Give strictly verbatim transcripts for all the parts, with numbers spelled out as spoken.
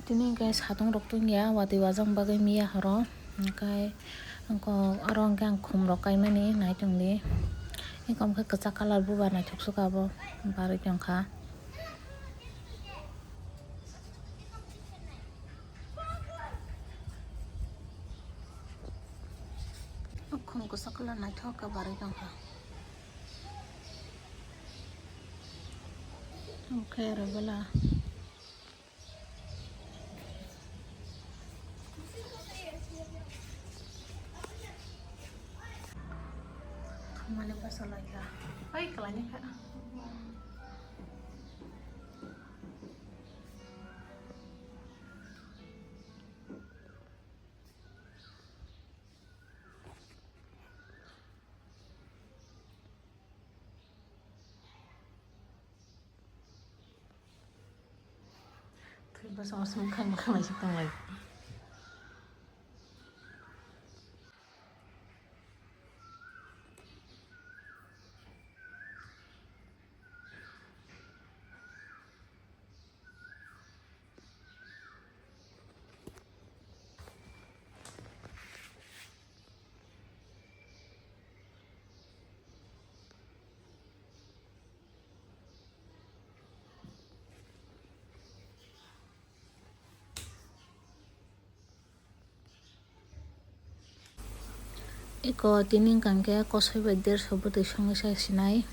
Tini hwnkhe satung rok tungya, watwi wajak bagwi miya horo. Hwnkhe oro hwnkhe ang khum rok kaimani nai tongdi. Eko hwnkhe kwchak colour bubar naithok sukha abo, barwi tongkha. Khum kwchak colour naithok khe barwi tongkha. Oke, aro bela. Mane basa laikha. Oi, kalani kha. Thwi bwsa o swng khaima khaima se tonglai. Eko tini wngkha khe kosoi bai derso bwtwi songwi sa sinai.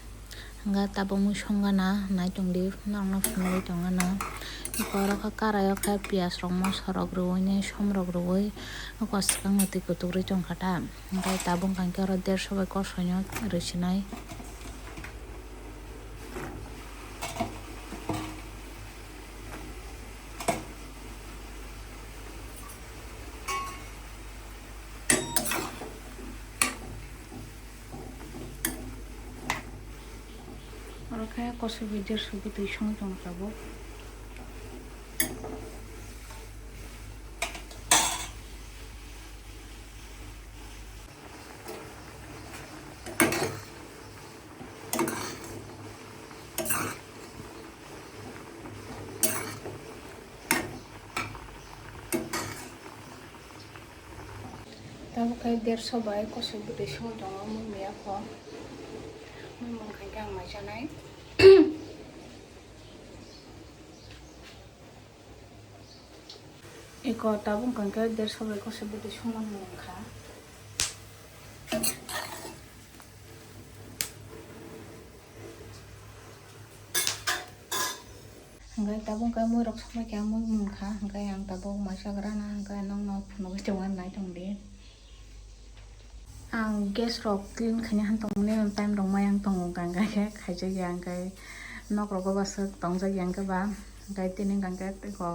Hwnkhe tabuk mui songana nai tongdi, norokno phunugwi tongano. Eko oro khe karai o khe piyaj rok, moso rok rwui nai, som rok rwui eko swkang no twi kutuk rwi tongkha ta. Hwnkhe tabuk hwnkha khe oro derso bai kosoi no rwi sinai. Oro khe kosoi bai derso bwtwi songwi tongkha tabuk. Tabuk khe derso bai kosoi bwtwi songwi tongo mui miya kho. Mui mung khaikhe ang mai chanai. Eko tabuk hwnkhe derso bai kosoi bwtwi songmani mung kha. Hwnkhe tabuk hwnkhe mui rok songbai khe mui mung kha, hwnkhe ang tabuk mai chagra na, hwnkhe nokno phunugwi tongmani nai tongdi. Ang gas rok clean khaina han tongmani time rok mai ang tongo, hwnkha khe khaijak ya, hwnkhe nok rogo bwswk tongjak ya, hwnkhe ba hwnkhe tini hwnkha khe tei kho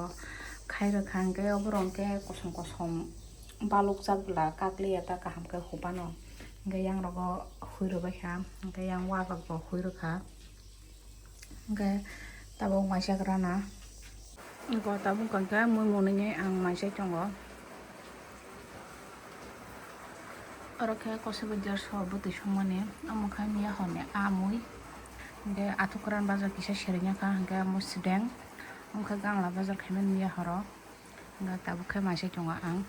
khai rwkha, hwnkhe oborok hwnkhe kosom kosom balukjak bwla kakliya ta kaham khe hubano, hwnkhe yang rogo hui rwbaikha, hwnkhe yang wal rok bo hui rwkha. Hwnkhe tabuk mai chagra na. Eko tabuk hwnkha khe mui mwnwi ang mai chai tongo. Oro khe kosoi bai derso bwtwi songmani, omo khe miya horni a mui. Hwnkhe Athukuran bazar kisa serengya kha, hwnkhe omo swdeng. Omo khe Gangla bazar khaimani miya horo. Hwnkhe tabuk khe mai chai tongo ang.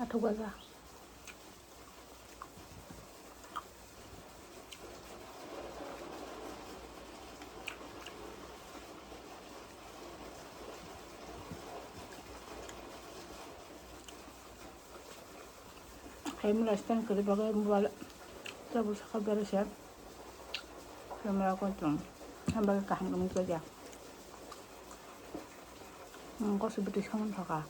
Athuk baja. Hai mula stand kwrwi bagwi mobile tabuk saka berese camera koitung. Hambai kaham nung jaga. Kosoi bwtwi songwng thaka.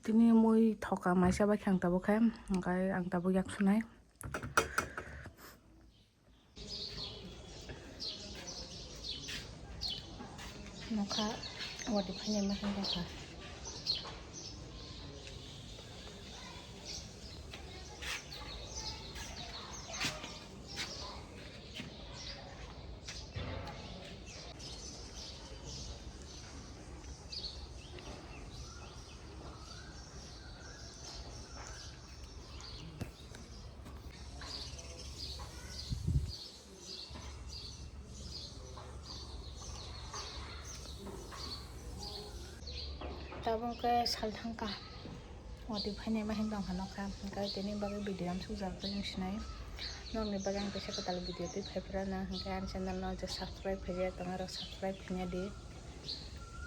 Tini mui thoka maisa bai khe ang tabuk khe, hwnkhe ang tabuk yak sunai. Nokha wadi phainai ma hinwi kha. Tabuk khe sal thangkha. Wadi phainai ma hinwi tongkha nokha. Hwnkhe tini bagwi video ang sukjak tei sinai. Nokni bagwi ang kaisa kwtal video twi phaiphra na hwnkhe ani channel no je subscribe khaijak tongo, aro subscribe khaina di.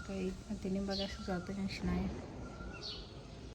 Tei tini bagwi sukjak tei sinai.